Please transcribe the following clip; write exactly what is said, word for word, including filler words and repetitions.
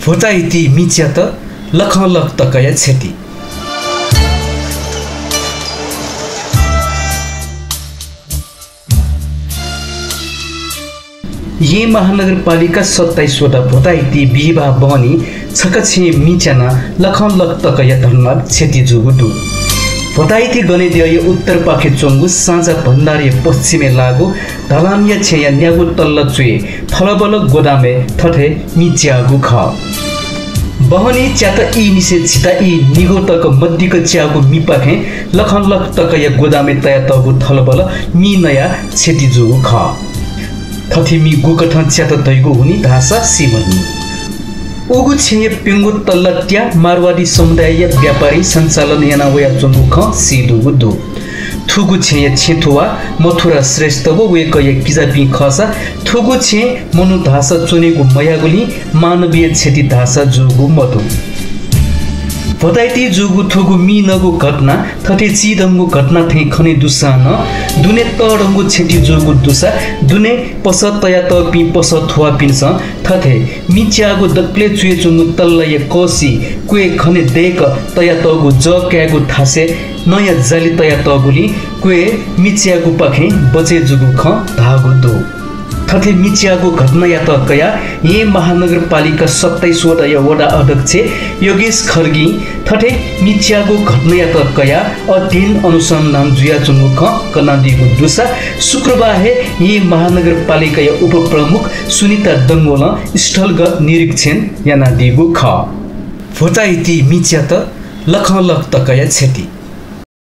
भोताइति मिच्यात लखंलख तकया क्षति। येँ महानगरपालिका सत्ताइस वटा भोताइति बिहिबाः बहनी छकः छेँय् मिच्यानाः लखंलख तकया धनवाद क्षति जूगु दु। भोताइति गनेद्यःया उत्तरपाखे च्वंगु साझा भण्डारया पश्चिमय् लाःगु धलामया छेँया न्यागू तल्ला च्वय् थलबल गोदामय् थथे मिच्याःगु खः। बहनी च्यात ईनिसें झिता ई निगू तक मदिक्क च्याःगु मीपाखें लखंलख तकया गोदामय् तयातःगु थलबल मी नयाः क्षति जूगु खः। थथे मी गुकथं च्यात धइगु हुनि धाःसा सी मधुनि। उगु छेँया प्यंगू तल्ला त्या मारवाडी समुदायया व्यापारीं सञ्चालन याना वयाच्वंगु खँ सीदुगु दु। थुगु छेँया छेँथुवा मथुरा श्रेष्ठ व वय्कःया किजापिं खःसा थुगु छेँय् मनू धाःसा च्वनेगु मयाःगुलिं मानवीय क्षति धाःसा जूगु मदु। भोताइति जूगु थुगु मी नगु घटना थथे चिधंगु घटना थें खने दुसां नं दुने तःधंगु क्षति जूगु दुसा दुने पसः तयातःपिं पसः थुवाःपिन्सं थथे मिच्याःगु दकलय् च्वय् च्वंगु तल्लाया कःसि क्वय् खने दय्क तयातःगु जः कायेगु थासय् नँया जाली तयातःगुलिं क्वय् मिच्याःगुपाखें बचय् जूगु खँ धाःगु दु। थथे मिच्याःगु घटनायात कयाः येँ महानगरपालिका सत्ताइस वडाया वडा अध्यक्ष योगेश खड्गीं थथे मिच्याःगु घटनायात कयाः अध्ययन अनुसन्धान जुयाच्वंगु खँ कनादीगु दुसा शुक्रबार हे येँ महानगरपालिकाया उपप्रमुख सुनिता डंगोलं स्थलगत निरीक्षण यानादीगु खः। भोताइति मिच्यात लखंलख तकया क्षति।